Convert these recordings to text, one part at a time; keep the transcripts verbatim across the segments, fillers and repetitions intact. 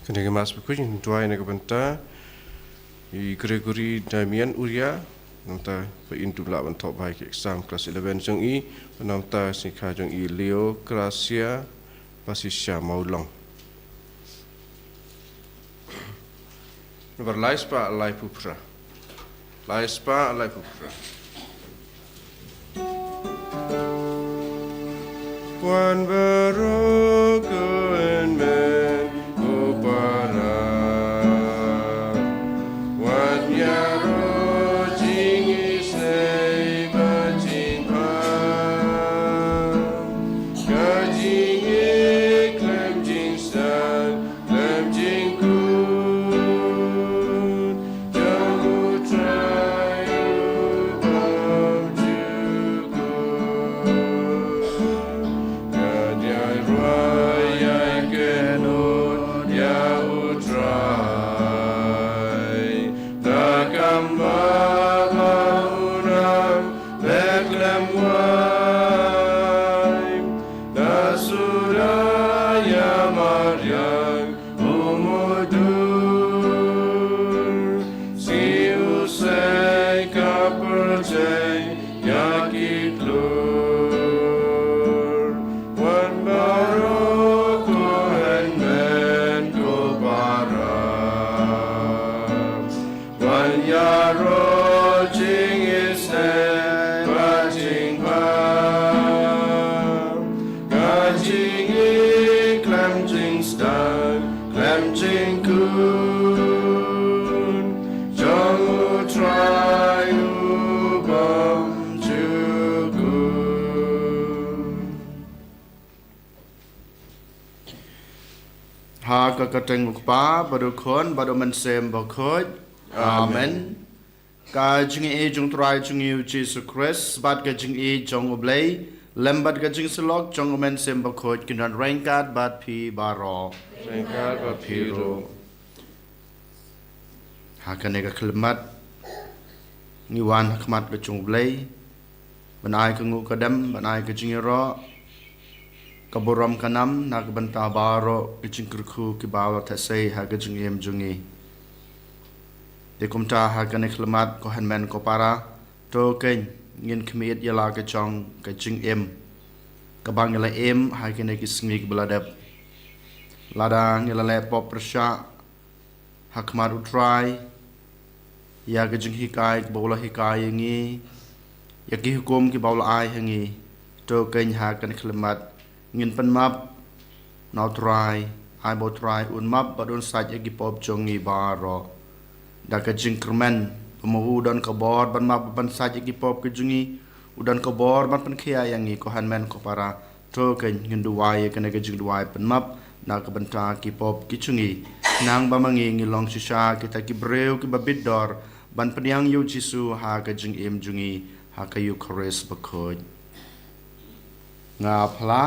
Kane ka Mass bakhuid ngin duwai na ka bynta i Gregory Damian Uria, namar ba in dup lah ban thoh bha ïa ki exam klas eleven jong i, namar sngikha jong i Leo Gracia Basisha Mawlong. Namar lai spah laiphew phra. Lai spah laiphew phra. Wan baroh ko hynmen ko para. Wan ïaroh jingisynei bad jingbha. Ka jingïeit khlem jingstad khlem jingkut jong U Trai U Bymjukut. Ngan ïai ruh ïai kynnoh ïa U Trai da kam ba la u nang beh khlem wai, da suda ïa mariang u mudur, shi u sei ka pyrthei ïa ki klur. Wan baroh ko hynmen ko para. Wan ïaroh jingisynei bad jingbha. Ka jingïeit khlem jingstad khlem jingkut jong U Trai U Bymjukut. Ha ka kyrteng U Kpa bad U Khun bad U Mynsiem Bakhuid. Amen. Ka jingïeit jong U Trai jong ngi U Jisu Khrist bad ka jingïeit jong U Blei lem bad ka jingsyllok jong U Mynsiem Bakhuid kin don ryngkat bad phi baroh. Ryngkat bad phi ruh. Ha kane ka khyllipmat ngi wan ha khmat ka jong U Blei ban ai ka nguh ka dem, ban ai ka jingïaroh, ka burom ka nam na ka bynta baroh ka jingkyrkhu kiba la theh sei ha ka jingim jong ngi. Te kumta ha kane ka khyllipmat ko hynmen ko para, to kein ngin khmih ïa la ka jong ka jingim kaba ngi la im ha kine ki sngi kiba la dep. Lada ngi la leh pop pyrshah ha khmat U Trai ïa ka jinghikai kaba u la hikai ïa ngi, ïa ki hukum kiba u la ai ha ngi, to kein ha kane ka khyllipmat ngin pynmap na U Trai, ai ba U Trai un map bad un sait ïa ki pop jong ngi baroh. Da ka jingkyrmen ba ma u don ka bor ban map ban sait ïa ki pop ki jong ngi, u don ka bor ban pynkhiah ïa ngi ko hynmen ko para. To kein ngin duwai ïa kane ka jingduwai pynmap na ka bynta ki pop ki jong ngi, khnang ba ma ngi ngi long shisha kita ki briew kiba bit dor ban pynïang ïa U Jisu ha ka jingim jong ngi ha ka Eukharist bakhuid. Nga phla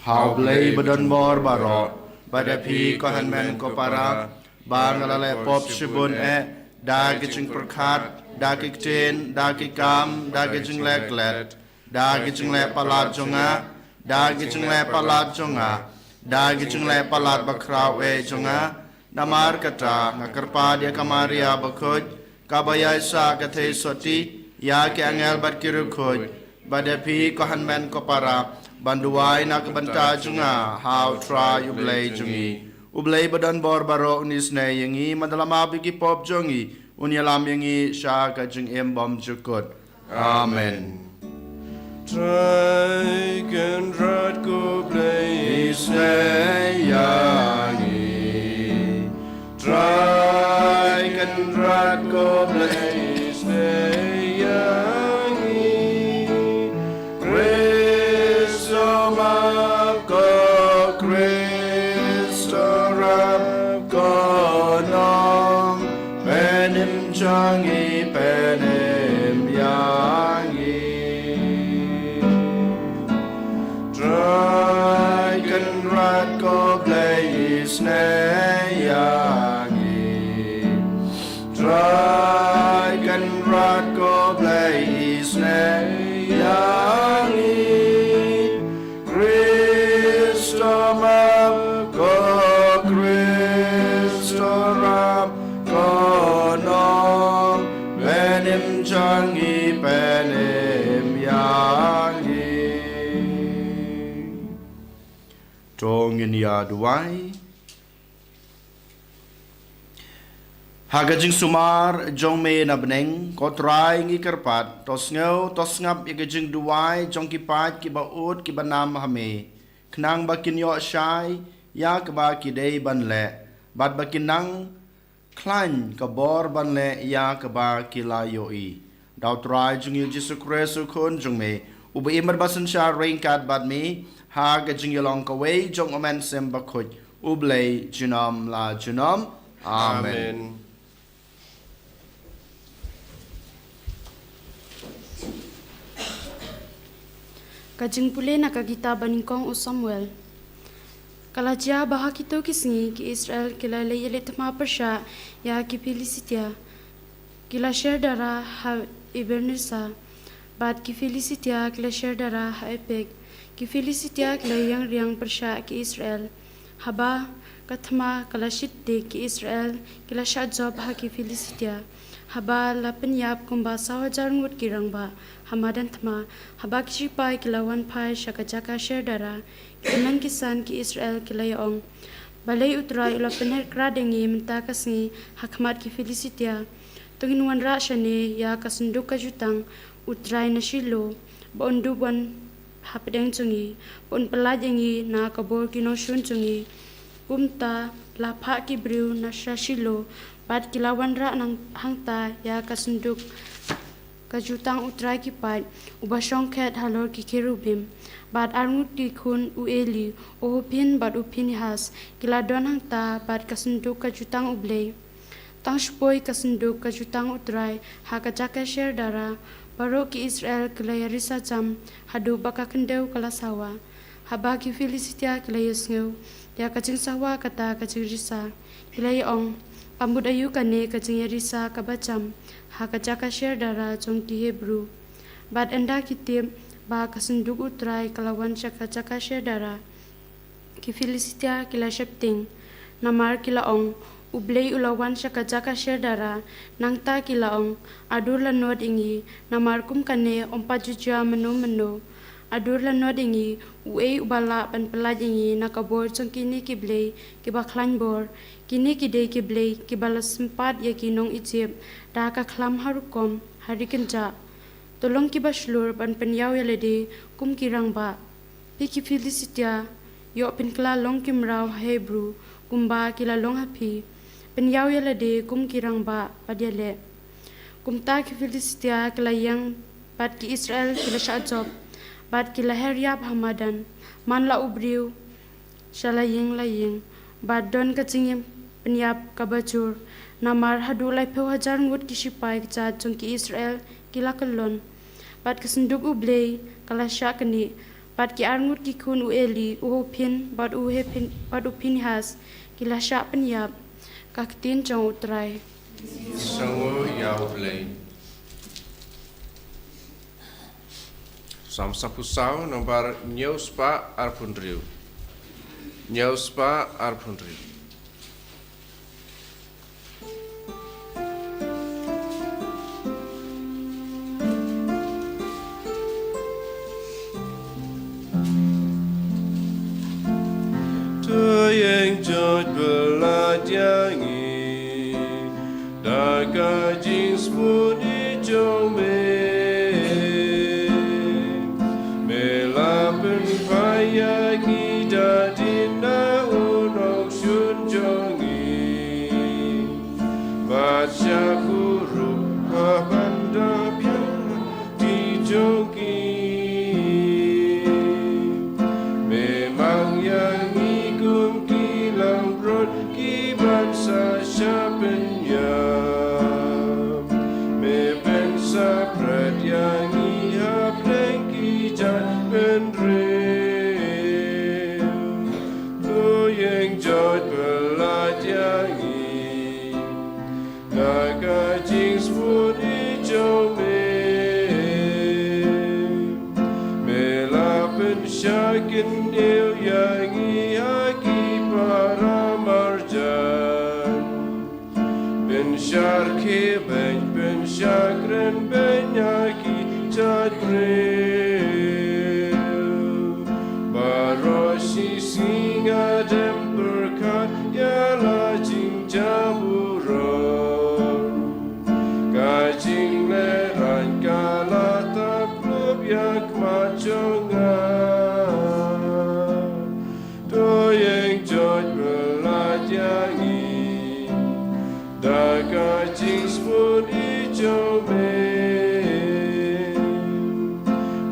ha U Blei ba don bor baroh, bad ïa phi ko hynmen ko para, ba nga la leh pop shibun eh, da ki jingpyrkhat, da ki ktien, da ki kam, da ki jingleh klet, da ki jingleh palat jong nga, da ki jingleh palat jong nga, da ki jingleh palat bakhraw eh jong nga. Namar kata nga kyrpad ïa ka Maria bakhuid kaba ïaisah ka theisotti, ïa ki angel bad ki riewkhuid, bad ïa phi ko hynmen ko para, ban duwai na ka bynta jong nga ha U Trai U Blei jong ngi. U Blei ba don bor baroh un isynei ïa ngi, man da la map ïa ki pop jong ngi, un ïalam ïa ngi sha ka jingim bymjukut. Amen. Trai Kynrad ko Blei, isynei ïa ngi. Trai Kynrad ko Blei, isynei ïa ngi. Khrist to map, ko Khrist to rap, ko Nongpynim jong ngi, pynim ïa ngi. Trai Kynrad ko Blei, isynei ïa ngi. Trai Kynrad ko Blei, isynei ïa ngi. Khrist to map, ko Khrist Im jong ngi pynim ïa ngi. To ngin ïa duwai. Ha ka jingsumar jong me na bneng, ko Trai ngi kyrpad, to sngew, to sngap ïa ka jingduwai jong ki paid kiba ud kiba nam ha me, khnang ba kin ïoh shai ïa kaba ki dei ban leh, bad ba kin nang khlaiñ ka bor ban leh ïa kaba ki la ïohi. Da U Trai jong ngi U Jisu Khrist U Khun jong me, uba im bad ba synshar ryngkat bad me ha ka jingïalong kawei jong U Mynsiem Bakhuid, U Blei junom la junom. Amen. Amen. Ka jingpule na ka kitab ba nyngkong u Samuel. Ka la jia ba ha kito ki sngi ki Israel ki la leit ïaleh thma pyrshah ïa ki Philistia. Ki la sher dara ha Ebeneser, bad ki Philistia ki la sher dara ha Aphek. Ki Philistia ki la ïeng riang pyrshah ki Israel. Haba ka thma ka la shit dik, ki Israel ki la shah jop ha ki Philistia. Haba la pynïap kumba saw hajar ngut ki rangbah ha madan thma, haba ki shipai ki la wan phai sha ka jaka sher dara, ki tymmen ki san ki Israel ki la ïa ong, balei U Trai u la pynher krad ïa ngi mynta ka sngi ha khmat ki Philistia? To ngin wanrah shane ïa ka synduk ka jutang U Trai na Shilo, ba un dup wan hapdeng jong ngi, ba un pyllait ïa ngi na ka bor ki nongshun jong ngi. Kumta la phah ki briew na sha Shilo, bad ki la wanrah nang hangta ïa ka synduk ka jutang U Trai ki paid, uba shong khet halor ki kerubim. Bad arngut ki khun u Eli, u Hopni bad u Phinehas, ki la don hangta bad ka synduk ka jutang U Blei. Tang shu poi ka synduk ka jutang U Trai ha ka jaka sher dara, baroh ki Israel ki la ïarisa jam haduh ba ka khyndew ka la sawa. Haba ki Philistia ki la ïohsngew ïa ka jingsawa kata ka jingrisa, ki la ïa ong, ka mut aïu kane ka jingïarisa kaba jam ha ka jaka sher dara jong ki Hebru? Bad ynda ki tip ba ka synduk U Trai ka la wan sha ka jaka sher dara, ki Philistia ki la sheptieng. Namar ki la ong, U Blei u la wan sha ka jaka sher dara. Nangta ki la ong, a dur la nud ïa ngi, namar kum kane ym pat ju jia mynno mynno. A dur la nud ïa ngi, uei uba lah ban pyllait ïa ngi na ka bor jong kine ki blei kiba khlaiñ bor? Kine ki dei ki blei kiba la sympat ïa ki nong Ijipt da ka khlam ha rukom, ha ri kynjah. To long kiba shlur ban pynïaw ïa lade kum ki rangbah. Phi ki Philistia, ïoh pynkylla long ki mraw ha Hebru, kumba ki la long ha phi. Pynïaw ïa lade kum ki rangbah bad ïaleh. Kumta ki Philistia ki la ïeng, bad ki Israel ki la shah jop, bad ki la her ïap ha madan. Man la u briew sha la ïing la ïing, bad don ka jingïapynïap kaba jur. Namar haduh laiphew hajar ngut ki shipai kjat jong ki Israel ki la kyllon. Bad ka synduk U Blei ka la shah knieh, bad ki arngut ki khun u Eli, u Hopni bad u Hephin-, bad u Phinehas, ki la shah pynïap. Ka ktien jong U Trai. Sngew ïa U Blei. Salm saphew saw, nombar hynñiew spah arphew hynriew. Hynñiew spah arphew hynriew. To ïeng joit pyllait ïa ngi da ka jingsngewbha jong me. Me la pynphai ïa ngi da dien na u nongshun jong ngi, bad sha kurup ha ban da biang ti jong ki. Me mang ïa ngi kum ki langbrot ki ban sah sha pynïap. Me pynsah pret ïa ngi hapdeng ki jait bynriew. To ïeng joit pyllait ïa ngi da ka jingsngewbha jong me. Me la pynshah kyndit ïa ngi ha ki para marjan. Pynshar khie bad pyn Shakren beiñ ïa ki jait briew. Baroh shi sngi nga dem pyrkhat ïa la jingjaburom. Ka jinglehraiñ ka la tap lup ïa khmat jong nga. To ïeng jot pynlait ïa ngi da ka jingsmut i jong me.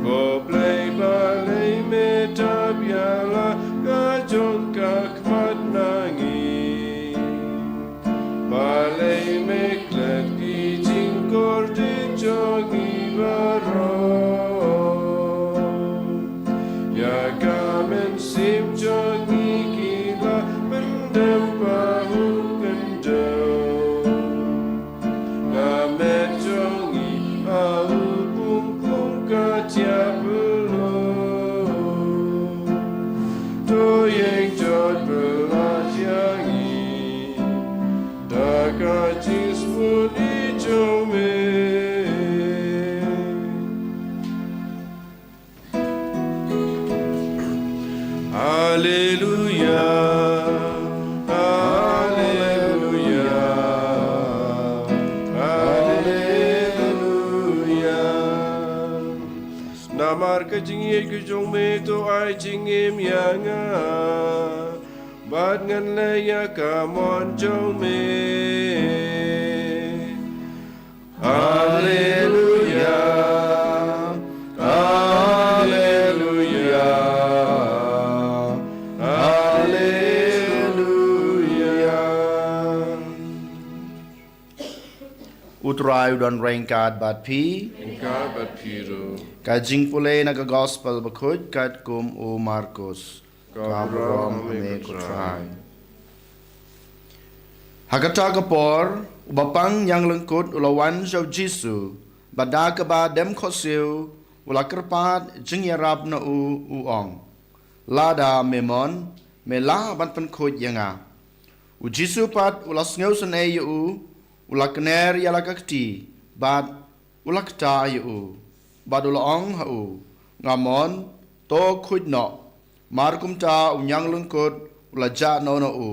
Ko Blei, balei me tap ïa la ka jong ka khmat na ngi? Balei me klet ki jingkordit jong ngi baroh? Ïa ka mynsiem jong ngi ki la pyndem ba u khyndew. Nga met jong ngi ha u pung pung ka jia pynlong. To ïeng jot pynlait ïa ngi da ka jingsmut i jong me. Haleluya, haleluya, haleluya. Namar ka jingïeit ka jong me, to ai jingim ïa nga, bad ngan leh ïa ka mon jong me. Haleluya, haleluya, haleluya. U Trai u don ryngkat bad phi. Ryngkat bad phi ruh. Ka jingpule na ka Gospel bakhuid katkum u Markus. Ka burom ha me ko Trai. Ha kata ka por, u bapang ñianglyngkut u la wan sha u Jisu, bad da kaba dem khohsiew, u la kyrpad jingïarap na u, u ong, Lada me mon, me lah ban pynkhuid ïa nga. U Jisu pat u la sngewsynei ïa u, u la kner ïa la ka kti, bad u la ktah ïa u, bad u la ong ha u, Nga mon, to khuid noh. Mar kumta u ñianglyngkut u la jah noh na u,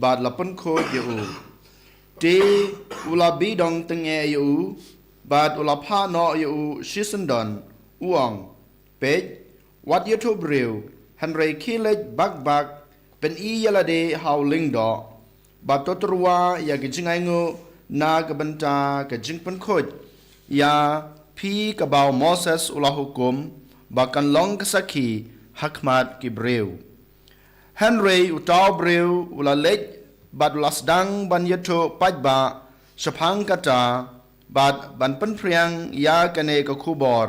bad la pynkhuid ïa u. Te u la bidong tyngeh ïa u, bad u la phah noh ïa u shisyndon, u ong, Peit, wat ïathuh briew, hynrei khie leit bak bak, pyni ïa lade ha u lyngdoh, bad to tyrwa ïa ka jingainguh na ka bynta ka jingpynkhuid ïa phi kaba u Moses u la hukum, ba kan long ka sakhi ha khmat ki briew. Hynrei uta u briew u la leit bad u la sdang ban ïathuh paidbah shaphang kata, bad ban pynphriang ïa kane ka khubor,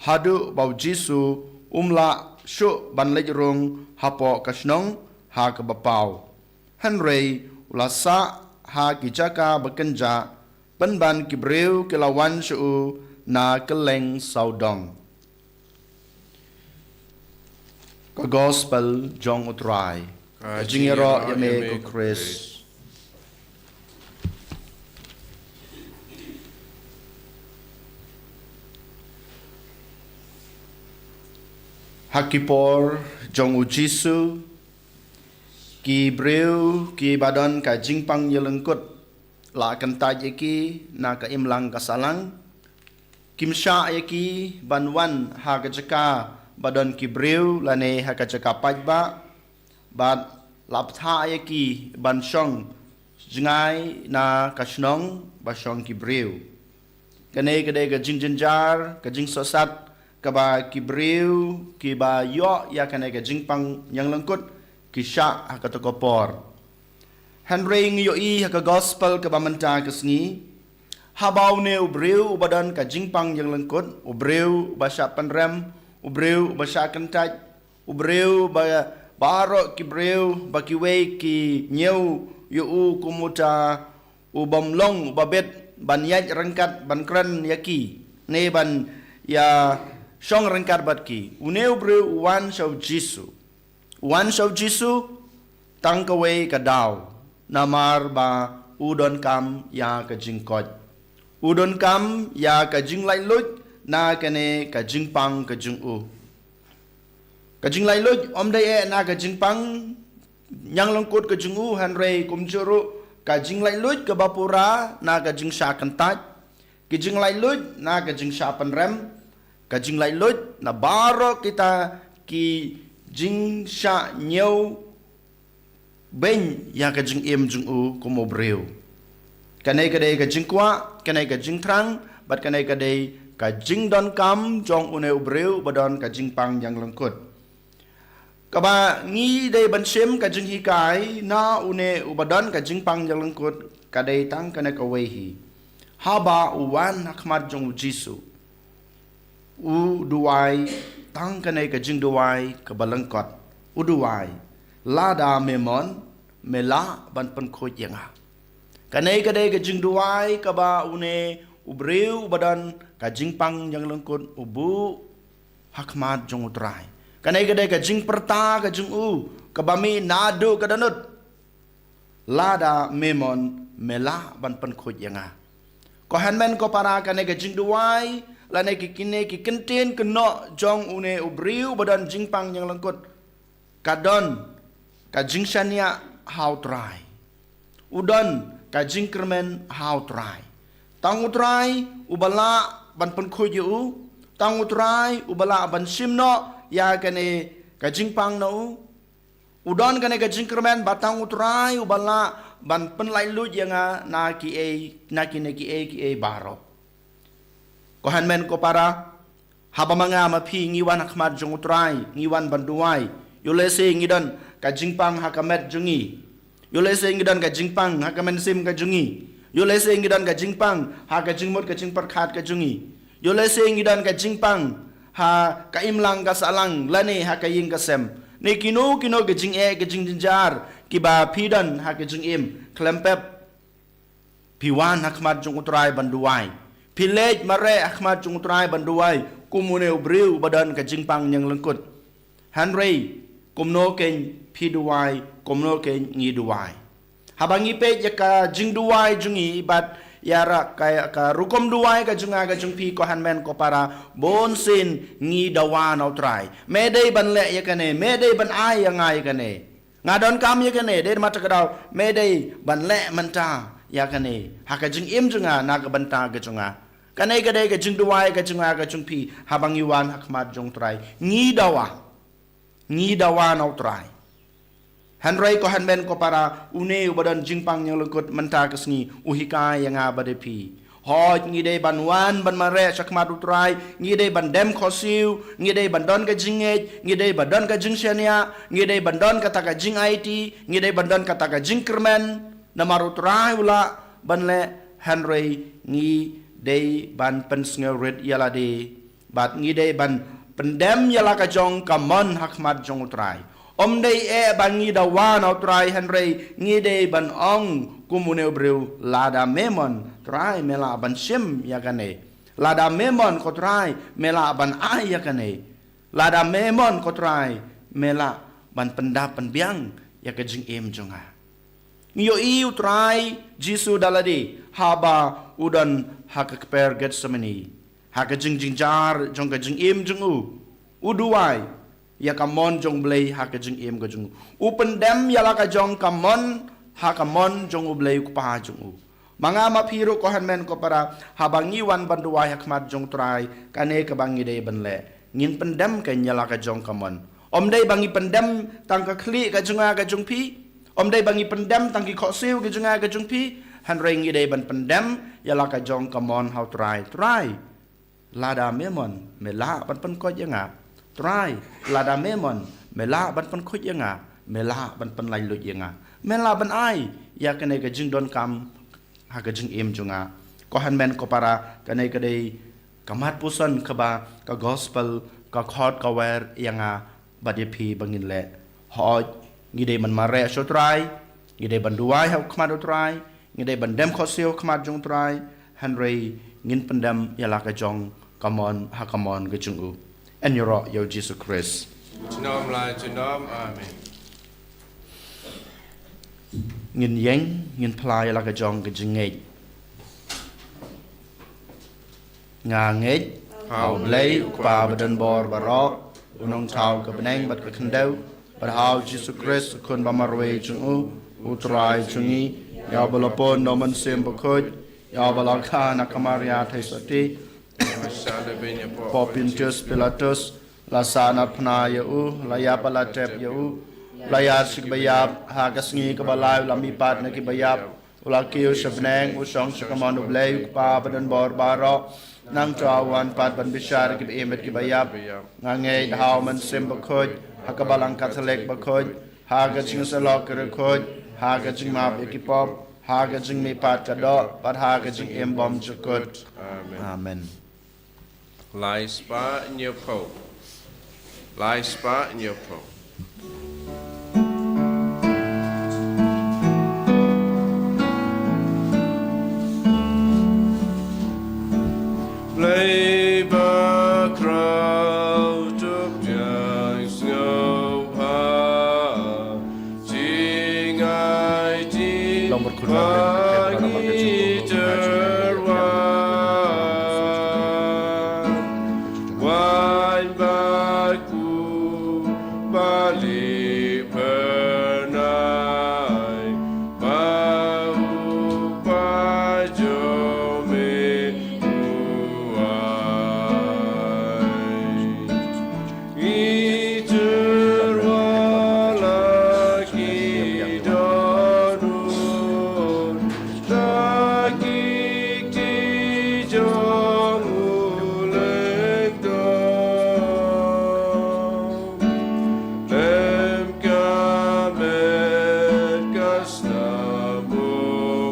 haduh ba u Jisu um lah shuh ban leit rung hapoh ka shnong ha kaba paw. Hynrei u la sah ha ki jaka ba kynjah, pynban ki briew ki la wan sha u na kylleng sawdong. Ka Gospel jong u Trai. Ka jingïaroh ïa me ko Khrist. Ha ki por jong u Jisu, ki briew kiba don ka jingpang ñianglyngkut la kyntait ïa ki na ka imlang ka sahlang. Kim shah ïa ki ban wan ha ka jaka ba don ki briew lane ha ka jaka paidbah, bad la bthah ïa ki ban shong jngai na ka shnong ba shong ki briew. Kane ka dei ka jingjynjar, ka jingsohsat kaba ki briew kiba ïoh ïa kane ka jingpang ñianglyngkut ki shah ha kato ka por. Hynrei ngi ïohi ha ka Gospel kaba mynta ka sngi, haba une u briew uba don ka jingpang ñianglyngkut, u briew uba shah pynrem, u briew uba shah kyntait, u briew ba, baroh ki briew ba kiwei ki ñiew ïa u kum uta u bym long uba bit ban ïaid ryngkat ban kren ïa ki, ne ban ïa shong ryngkat bad ki. Une u briew u wan sha u Jisu. U wan sha u Jisu tang kawei ka daw, namar ba u donkam ïa ka jingkoit. U donkam ïa ka jinglaitluid na kane ka jingpang ka jong u. Ka jinglaitluid ym dei eh na ka jingpang ïalangkut ka jong u, hynrei kumjuh ruh ka jinglaitluid kaba pura na ka jingshah kyntait, ka jinglaitluid na ka jingshah pynrem, ka jinglaitluid na baroh kita ki jingshah ñiew beiñ ïa ka jingim jong u kum u briew. Kane ka dei ka jingkwah, kane ka jingthrang, bad kane ka dei ka jingdonkam jong une u briew ba don ka jingpang ïalangkut. Kaba ngi dei ban shim ka jinghikai na une uba don ka jingpang ïalangkut ka dei tang kane kawei hi. Haba u wan ha khmat jong u Jisu, u duwai tang kane ka jingduwai kaba lyngkot. U duwai, lada me mon, me lah ban pynkhuid ïa nga. Kane ka dei ka jingduwai kaba une u briew uba don ka jingpang ïalangkut u buh ha khmat jong u Trai. Kane ka dei ka jingpyrta ka jong u kaba mih naduh ka dohnud. Lada me mon, me lah ban pynkhuid ïa nga. Ko hynmen ko para, kane ka jingduwai lane ki kine ki kyntien kynnoh jong une u briew ba don jingpang ïalangkut ka don ka jingshaniah ha u Trai. U don ka jingkyrmen ha u Trai. Tang u Trai uba lah ban pynkhuid ïa u. Tang u Trai uba lah ban shim noh ïa kane ka jingpang na u. U don kane ka jingkyrmen ba tang u Trai uba lah ban pynlaitluid ïa nga na kiei, na kine kiei kiei baroh. Ko hynmen ko para, haba ma nga ma phi ngi wan ha khmat jong u Trai, ngi wan ban duwai, ïoh lehse ngi don ka jingpang ha ka met jong ngi. Ïoh lehse ngi don ka jingpang ha ka mynsiem ka jong ngi. Ïoh lehse ngi don ka jingpang ha ka jingmut ka jingpyrkhat ka jong ngi. Ïoh lehse ngi don ka jingpang ha ka imlang ka sahlang lane ha ka ïing ka sem. Ne kino kino ka jingeh ka jingjynjar kiba phi don ha ka jingim, khlem pep phi wan ha khmat jong u Trai ban duwai. Phi leit mareh ha khmat jong u Trai ban duwai kum une u briew ba don ka jingpang ïalangkut. Hynrei kumno kein phi duwai, kumno kein ngi duwai? Haba ngi peit ïa ka jingduwai jong ngi bad ïa ra ka, ka rukom duwai ka jong nga ka jong phi, ko hynmen ko para, bun sien ngi dawa na u Trai. Me dei ban leh ïa kane, me dei ban ai ïa nga ïa kane. Nga donkam ïa kane, dei namar kata ka daw me dei ban leh mynta ïa kane ha ka jingim jong nga, na ka bynta ka jong nga. Kane ka dei ka jingduwai ka jong nga ka jong phi, haba ngi wan ha khmat jong u Trai ngi dawa. Ngi dawa na u Trai. Hynrei ko hynmen ko para, une uba don jingpang ïalangkut mynta ka sngi u hikai ïa nga bad ïa phi. Hooid, ngi dei ban wan ban mareh sha khmat u Trai, ngi dei ban dem khohsiew, ngi dei ban don ka jingngeit, ngi dei ban don ka jingshaniah, ngi dei ban don kata ka jingaiti, ngi dei ban don kata ka jingkyrmen. Namar u Trai u lah ban leh, hynrei ngi dei ban pynsngewrit ïa lade. Bad ngi dei ban pyndem ïa la ka jong ka mon ha khmat jong u Trai. Ym dei eh ba ngi dawa na u Trai, hynrei ngi dei ban ong kum une u briew, lada me mon Trai me lah ban shim ïa kane. Lada me mon ko Trai me lah ban ai ïa kane. Lada me mon ko Trai me lah ban pyndap pynbiang ïa ka jingim jong nga. Ngi ïohi u Trai Jisu da lade haba u don ha ka kper Gethsemane. Ha ka jingjynjar jong ka jingim jong u, u duwai ïa ka mon jong u Blei ha ka jingim ka jong u. U pyndem ïa la ka jong ka mon ha ka mon jong u Blei u Kpa jong u. Ma nga ma phi ruh ko hynmen ko para, haba ngi wan ban duwai ha khmat jong u Trai, kane kaba ngi dei ban leh, ngin pyndem kein ïa la ka jong ka mon. Ym dei ba ngi pyndem tang ka khlieh ka jong nga ka jong phi. Ym dei ba ngi pyndem tang ki khohsiew ka jong nga ka jong phi. Hynrei ngi dei ban pyndem ïa la ka jong ka mon ha u Trai. Trai, lada me mon me lah ban pynkhuid ïa nga. Trai, lada me mon me lah ban pynkhuid ïa nga, me lah ban pynlaitluid ïa nga, me lah ban ai ïa kane ka jingdonkam ha ka jingim jong nga. Ko hynmen ko para, kane ka dei ka mat puson kaba ka gospel ka khot ka wer ïa nga bad ïa phi ba ngin leh. Hooid, ngi dei ban mareh sha u Trai, ngi dei ban duwai ha khmat u Trai, ngi dei ban dem khohsiew ha khmat jong u Trai, hynrei ngin pyndem ïa la ka jong ka mon ha ka mon ka jong u. Yn ïaroh ïa u Jisu Khrist. Junom la junom, amen. Ngin ïeng, ngin phla ïa la ka jong ka jingngeit. Nga ngeit ha U Blei U Kpa badonbor baroh, U Nongthaw ka bneng bad ka khyndew, bad ha U Jisu Khrist U Khun bamarwei jong U, U Trai jong ngi, ïa uba la pun da U Mynsiem Bakhuid, ïa uba la kha na ka Maria Theisotti, Pontius Pilatus, la sah naphna ïa u, la ïap bad la tep ïa u, la ïar sha kiba ïap, ha ka sngi kaba lai u la mihpat na kiba ïap, u la kiew sha bneng, u shong sha kamon U Blei U Kpa badonbor baroh. Nangta u wan pat ban bishar ïa kiba im bad kiba ïap. Nga ngeit ha U Mynsiem Bakhuid, ha ka Balang Katholik bakhuid, ha ka jingïasyllok ki riewkhuid, ha ka jingmap ïa ki pop, ha ka jingmihpat ka doh, bad ha ka jingim bymjukut. Amen. Amen. Lai spah hynñiew phew. Lai spah hynñiew phew. Blei bakhraw, to pdiang sngewbha. Long Barkhun Lamlen, ka Thep Rana Market Jong Ko, Ka Jong Ko, Ka Jong Ko, Ka Jong Ko. Wan bad u Bali Pernai, ba u ba jong me u ai. Ngi tyrwa la ki dohnud, da ki kti jong u lyngdoh. Lem ka met ka snam, O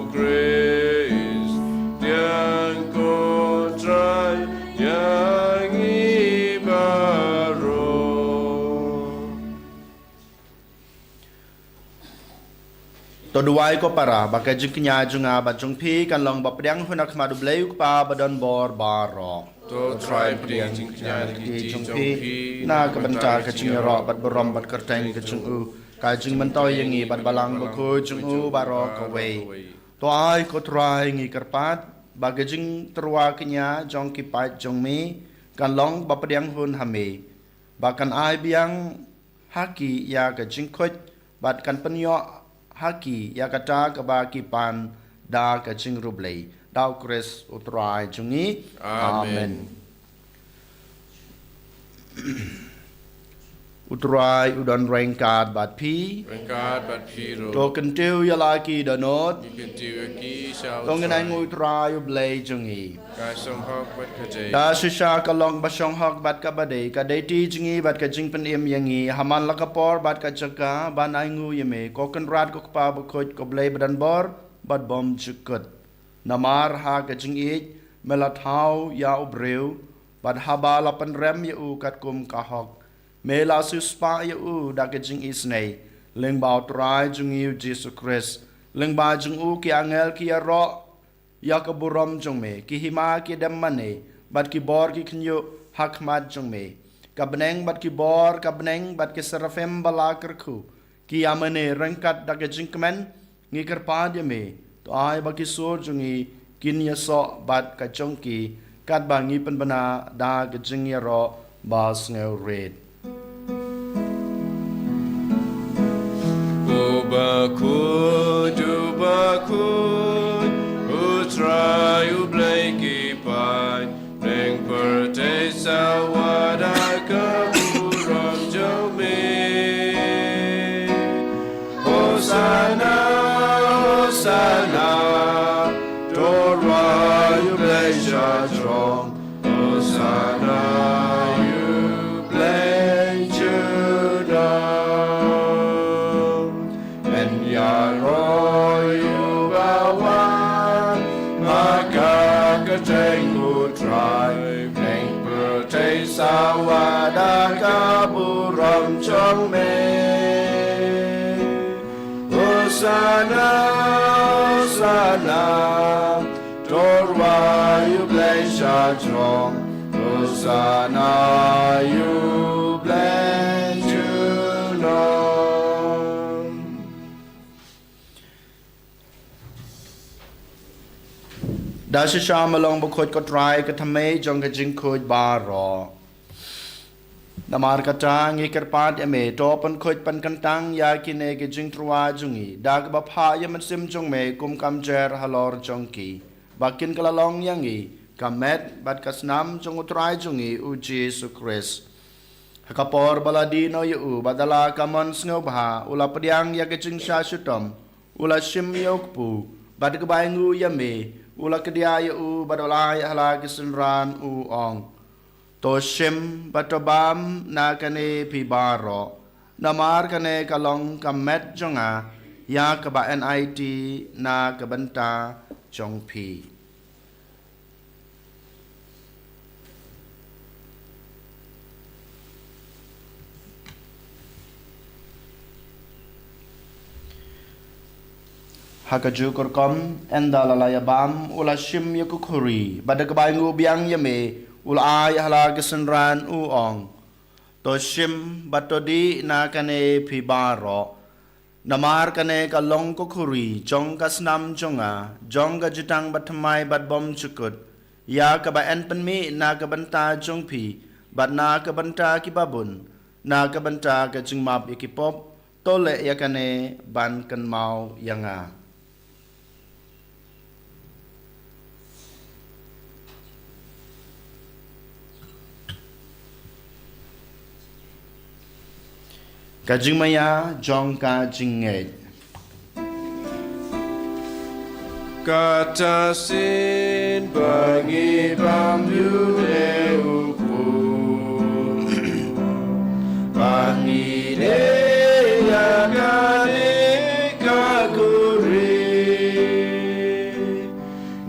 Khrist, pdiang ko Trai, ïa ngi baroh. To duwai ko para, ba ka jingkñia jong nga bad jong phi kan long ba pdiang hun ha khmat U Blei U Kpa badonbor baroh. To Trai pdiang jingkñia da ki kti jong phi, na ka bynta ka jingïaroh bad burom bad kyrteng ka jong u, ka jingmyntoi ïa ngi bad Balang Bakhuid jong u baroh kawei. To ai ko Trai, ngi kyrpad ba ka jingtyrwa kñia jong ki paid jong me kan long ba pdiang hun ha me, ba kan ai biang ha ki ïa ka jingkhuid, bad kan pynïoh ha ki ïa kata kaba ki pan da ka jingriewblei. Da U Khrist U Trai jong ngi. Amen. Amen. U Trai u don ryngkat bad phi. Ryngkat bad phi ruh. To kyntiew ïa la ki dohnud. Ngi kyntiew ïa ki sha U Trai. To ngin ainguh ïa U Trai U Blei jong ngi. Ka shonghok bad ka dei. Da shisha ka long ba shonghok bad kaba dei, ka dei ti jong ngi bad ka jingpynim ïa ngi, ha man la ka por bad ka jaka, ban ainguh ïa me, ko Kynrad ko Kpa Bakhuid, ko Blei badonbor bad bymjukut. Namar ha ka jingïeit me la thaw ïa u briew, bad haba la pynrem ïa u katkum ka hok, me la siewspah ïa u da ka jingisynei, lyngba U Trai jong ngi U Jisu Khrist. Lyngba jong u ki angel ki ïaroh ïa ka burom jong me, ki hima ki dem mane, bad ki bor ki khynñiuh ha khmat jong me. Ka bneng bad ki bor ka bneng bad ki serafim ba la kyrkhu, ki ïa mane ryngkat da ka jingkmen. Ngi kyrpad ïa me, to ai ba ki sur jong ngi kin ïasoh bad ka jong ki, katba ngi pynbna da ka jingïaroh ba sngewrit. U bakhuid, u bakhuid, U Trai U Blei ki paid, bneng pyrthei sawa da ka burom jong me. Hosana, Hosana, to rwai U Blei sha jrong. Hosana ïa U Blei junom. Men ïaroh ïa uba wan ha ka kyrteng U Trai, bneng pyrthei sawa da ka burom jong me. Hosana, Hosana, to rwai U Blei sha jrong. Hosana ïa U Blei junom. Da shisha me long bakhuid, ko Trai, ka thymmei jong ka jingkhuid baroh. Namar kata ngi kyrpad ïa me, to pynkhuid pynkyntang ïa kine ki jingtyrwa jong ngi da kaba phah ïa u Mynsiem jong me kum ka mjer halor jong ki, ba kin kylla long ïa ngi ka met bad ka snam jong u Trai jong ngi u Jisu Khrist. Ha ka por ba la die noh ïa u, bad da la ka mon sngewbha u la pdiang ïa ka jingshah shitom, u la shim ïa u kpu, bad da kaba ainguh ïa me u la kdiah ïa u, bad u la ai ha la ki synran, u ong: To shim bad to bam na kane phi baroh, namar kane ka long ka met jong nga, ïa kaba yn aiti na ka bynta jong phi. Ha kajuh ka rukom, ynda la la ïa bam, u la shim ïa ka khuri, bad da kaba ainguh biang ïa me u la ai ha la ki synran, u ong: To shim bad to dih na kane phi baroh, namar kane ka long ka khuri jong ka snam jong nga, jong ka jutang bathymmai bad bymjukut, ïa kaba yn pynmih na ka bynta jong phi bad na ka bynta ki babun, na ka bynta ka jingmap ïa ki pop. To leh ïa kane ban kynmaw ïa nga. Ka jingmaïa jong ka jingngeit. Kata shisien ba ngi bam ïa une u kpu, ba ngi dih ïa kane ka khuri,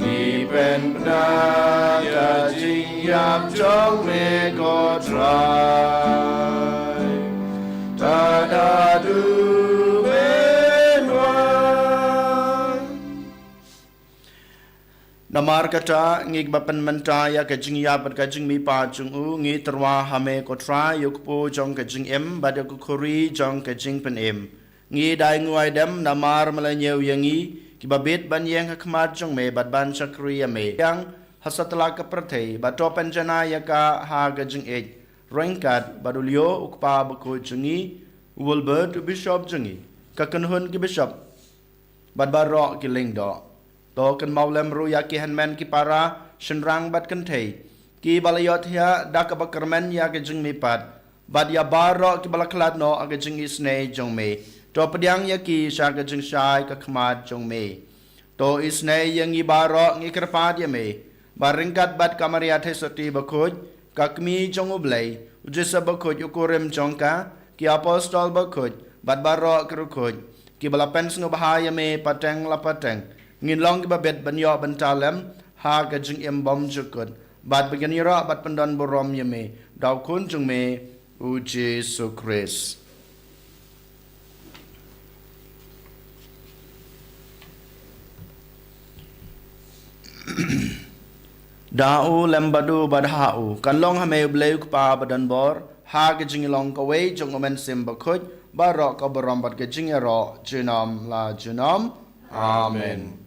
ngi pynbna ïa ka jingïap jong me, ko Trai, tad haduh men wan. Namar kata, ngi kiba pynmynta ïa ka jingïap bad ka jingmihpat jong u, ngi tyrwa ha me, ko Trai, ïa u kpu jong ka jingim bad ïa ka khuri jong ka jingpynim. Ngi da ainguh aidem namar me la ñiew ïa ngi kiba bit ban ïeng ha khmat jong me bad ban shakri ïa me. Ïeng ha satlak ka pyrthei, bad to pynjanai ïa ka ha ka jingïeit, ryngkat bad u Leo u kpa bakhuid jong ngi, u Wilbert u bishop jong ngi, ka kynhun ki bishop bad baroh ki lyngdoh. To kynmaw lem ruh ïa ki hynmen ki para, shynrang bad kynthei, kiba la ïohthiah da kaba kyrmen ïa ka jingmihpat, bad ïa baroh kiba la khlad noh ha ka jingisynei jong me. To pdiang ïa ki sha ka jingshai ka khmat jong me. To isynei ïa ngi baroh, ngi kyrpad ïa me, ba ryngkat bad ka Maria Theisotti bakhuid, ka Kmie jong U Blei, u Joseph bakhuid u kurim jong ka, ki apostol bakhuid, bad baroh ki riewkhuid kiba la pynsngewbha ïa me pateng la pateng, ngin long kiba bit ban ïoh bynta lem ha ka jingim bymjukut, bad ba ngin ïarap bad pyndonburom ïa me da u Khun jong me, u Jisu Khrist. Da u lem bad u bad ha u, kan long ha me U Blei U Kpa badonbor, ha ka jinglong kawei jong U Mynsiem Bakhuid, baroh ka burom bad ka jingïaroh junom la junom. Amen.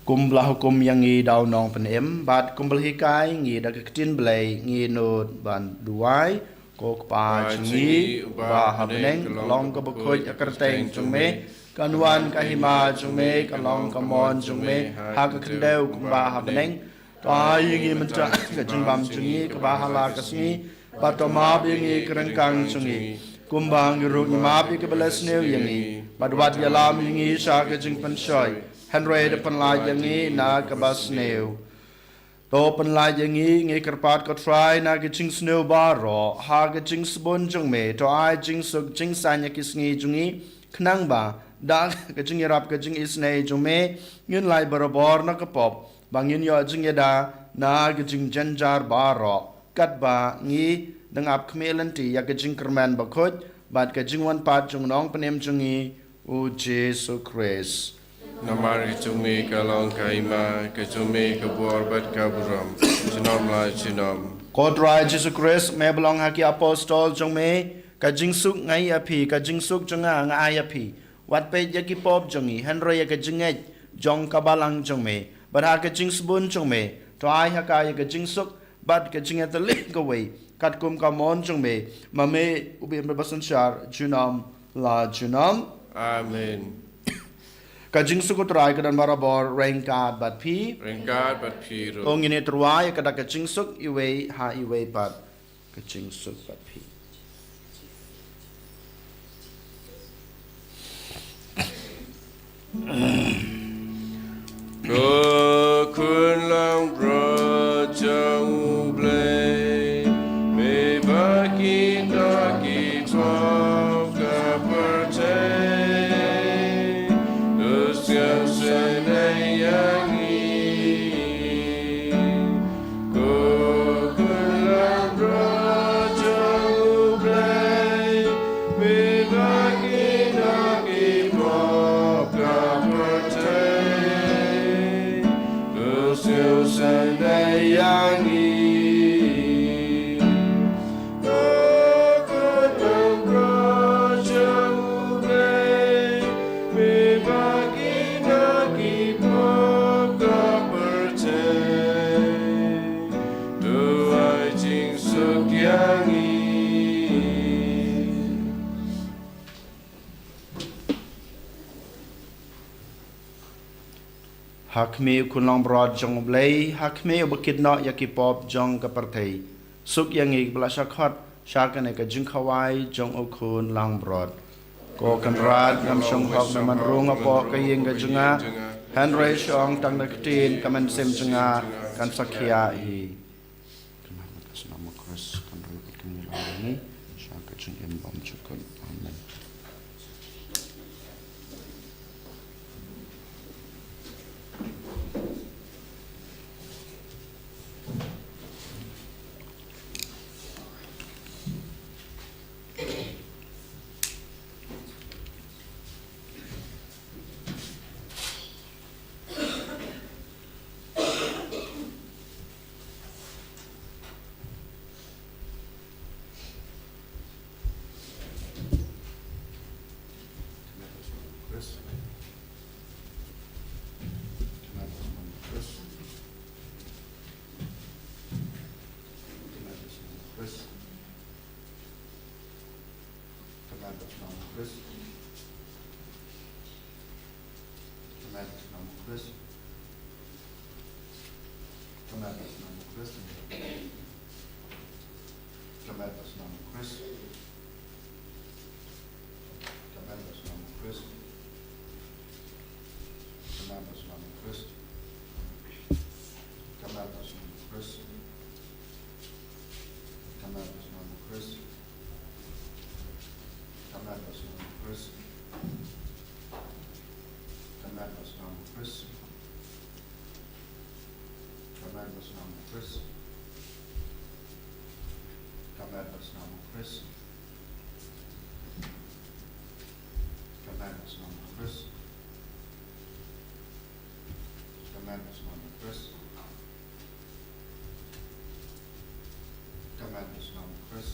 Kumba la hukum ïa ngi da u Nongpynim, bad kumba la hikai ïa ngi da ka ktien Blei, ngi nud ban duwai. Ko Kpa jong ngi uba ha bneng, ka long kaba khuid ïa ka kyrteng jong me, kan wan ka hima jong me, kan long ka mon jong me ha ka khyndew kumba ha bneng. To ai ïa ngi mynta ka jingbam jong ngi kaba ha la ka sngi, bad to map ïa ngi ki ryngkang jong ngi, kumba ngi ruh ngi map ïa kiba la sniew ïa ngi, bad wat ïalam ïa ngi sha ka jingpynshoi, hynrei to pynlait ïa ngi na kaba sniew. To pynlait ïa ngi, ngi kyrpad ko Trai, na ka jingsniew baroh, ha ka jingsbun jong me, to ai jingsuk jingsaiñ ïa ki sngi jong ngi, khnang ba da ka jingïarap ka jingisynei jong me, ngin lait barabor na ka pop, ba ngin ïoh jingïada na ka jingjynjar baroh, katba ngi dang ap khmih lynti ïa ka jingkyrmen bakhuid bad ka jingwan pat jong u Nongpynim jong ngi, u Jisu Khrist. Namar ka jong me ka long ka hima, ka jong me ka bor bad ka burom, junom la junom. Ko Trai Jisu Khrist, me ba la ong ha ki apostol jong me, ka jingsuk nga ai ïa phi, ka jingsuk jong nga nga ai ïa phi. Wat peit ïa ki pop jong ngi, hynrei ïa ka jingngeit jong ka balang jong me, bad ha ka jingsbun jong me, to ai ha ka ïa ka jingsuk bad ka jingïatylli kawei, katkum ka mon jong me, ma me u ba ïeit bad basynshar junom la junom. Amen. Ka jingsuk U Trai ka don barabor ryngkat bad phi. Ryngkat bad phi ruh. To ngin ïatyrwa ïa kata ka jingsuk iwei ha iwei pat. Ka jingsuk bad phi. Ko khun langbrot jong U Blei, me ba ki dak ki pop ka pyrthei, to sngewsynei ïa ngi. Ko khun langbrot jong U Blei, me ba ki dak ki pop ka pyrthei, to sngewsynei ïa ngi. Ko khun langbrot jong U Blei, me ba ki dak ki pop ka pyrthei, to ai jingsuk ïa ngi. Ha khmih, U Khun Langbrot jong U Blei, ha khmih, U ba kit noh ïa ki pop jong ka pyrthei. Suk ïa ngi kiba la shah khot sha kane ka jingkhawai jong U Khun Langbrot. Ko Kynrad, ngam shong hok me ban rung hapoh ka ïing ka jong nga, hynrei shu ong tang da ka ktien ka mynsiem jong nga kan sa khiah hi. Ka met bad ka snam U Khrist kan rit bad kan ïalam ïa ngi sha ka jingim bymjukut. Amen. Ka met bad ka snam U Khrist. Ka met bad ka snam U Khrist. Ka met bad ka snam U Khrist. Ka met bad ka snam U Khrist. Ka met bad ka snam U Khrist. Ka met bad ka snam U Khrist. Ka met bad ka snam U Khrist. Ka met bad ka snam U Khrist. Ka met bad ka snam U Khrist. Ka met bad ka snam U Khrist. Ka met bad ka snam U Khrist. Ka met bad ka snam U Khrist. Ka met bad ka snam U Khrist. Ka met bad ka snam U Khrist. Ka met bad ka snam U Khrist.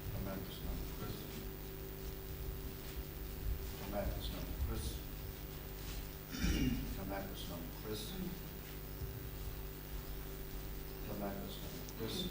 Ka met bad ka snam U Khrist. Ka met bad ka snam U Khrist. Ka met bad ka snam U Khrist. Ka met bad ka snam U Khrist.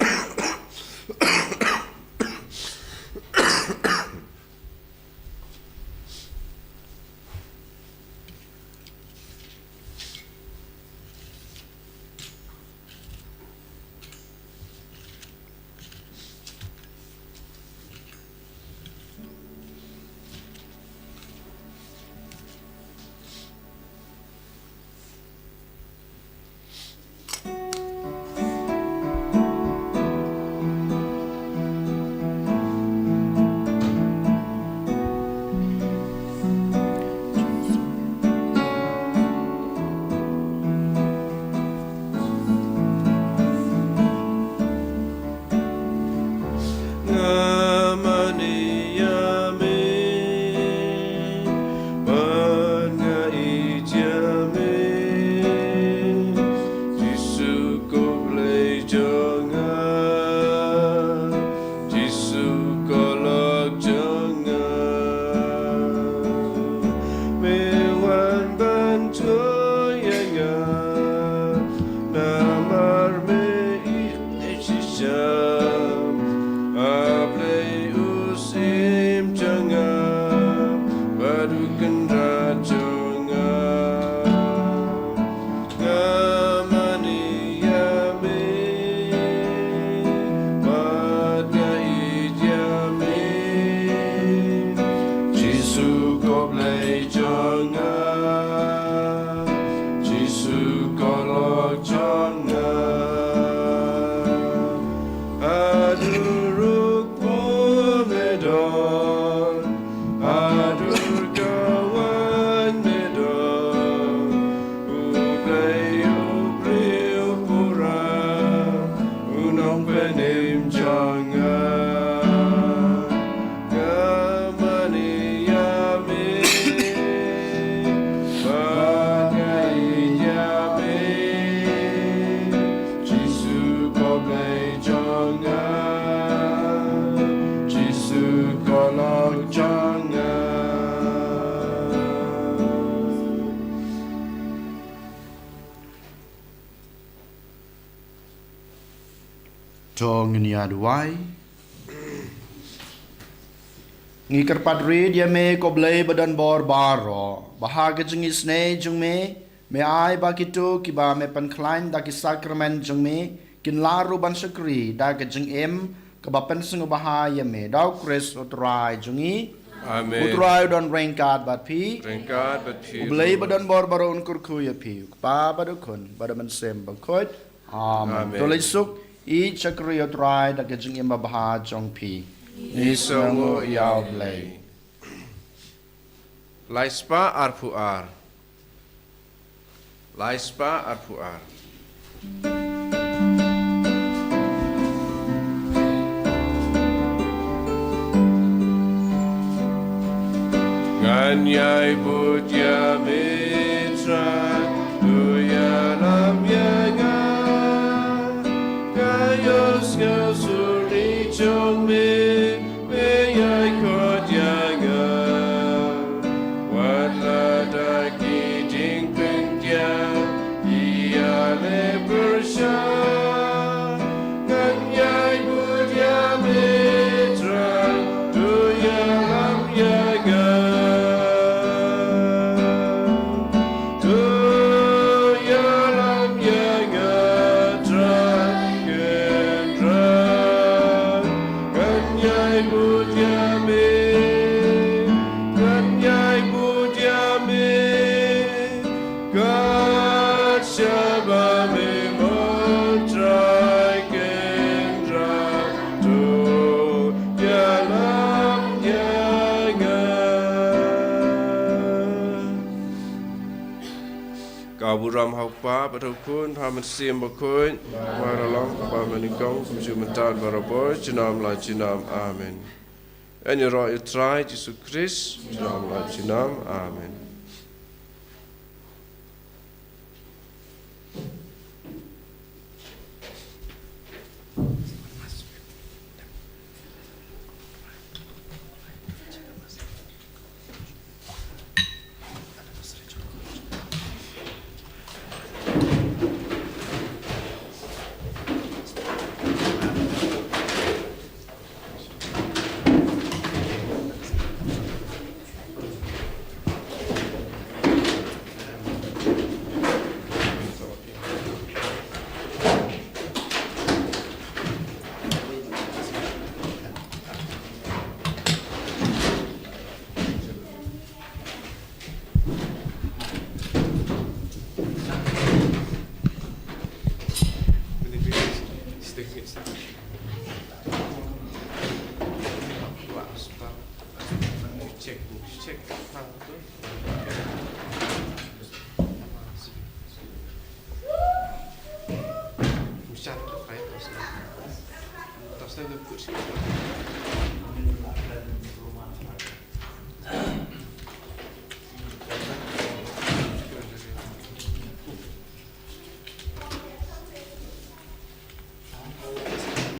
Jisu ko Blei jong nga, Jisu ko Lok jong nga. Haduh ruh kpur me don, haduh kawang me don. U Blei u briew pura, u nongpynim jong nga. Nga mane ïa me, bad nga ïeit ïa me. Jisu ko Blei jong nga, Jisu ko Lok jong nga. To ngin ïa duwai. Ngi kyrpad rit ïa me ko Blei ba don bor baroh, ba ha ka jingisynei jong me, me ai ba kito kiba me pynkhlaiñ da ki sakramen jong me kin lah ruh ban shakri da ka jingim kaba pynsngewbha ïa me, da U Khrist U Trai jong ngi. Amen. U Trai u don ryngkat bad phi. Ryngkat bad phi. U Blei ba don bor baroh un kyrkhu ïa phi, U Kpa bad U Khun bad U Mynsiem Bakhuid. Amen. Amen. To leit suk, ïeit shakri ïa U Trai da ka jingim babha jong phi. Ngi sngewnguh ïa U Blei. Lai spah arphew ar. Lai spah arphew ar. Ngan ïai bud ïa me Trai, to ïalam ïa nga. Nga ïohsngew sur jong me, me ïai khot ïa nga. Wat la da ki jingpyntieng, ïa leh pyrshah. Ngan ïai bud ïa me Trai, to ïalam ïa nga. To ïalam ïa nga Trai Kynrad. Ngan ïai bud ïa me, ngan ïai bud ïa me. Kat shaba me mon Trai Kynrad, to ïalam ïa nga. Ka burom ha U Kpa bad ha U Khun bad ha U Mynsiem Bakhuid, ba la long kaba mynnyngkong, kumjuh mynta bad barabor, junom la junom. Amen. Ïaroh ïa U Trai Jisu Khrist, junom la junom. Amen.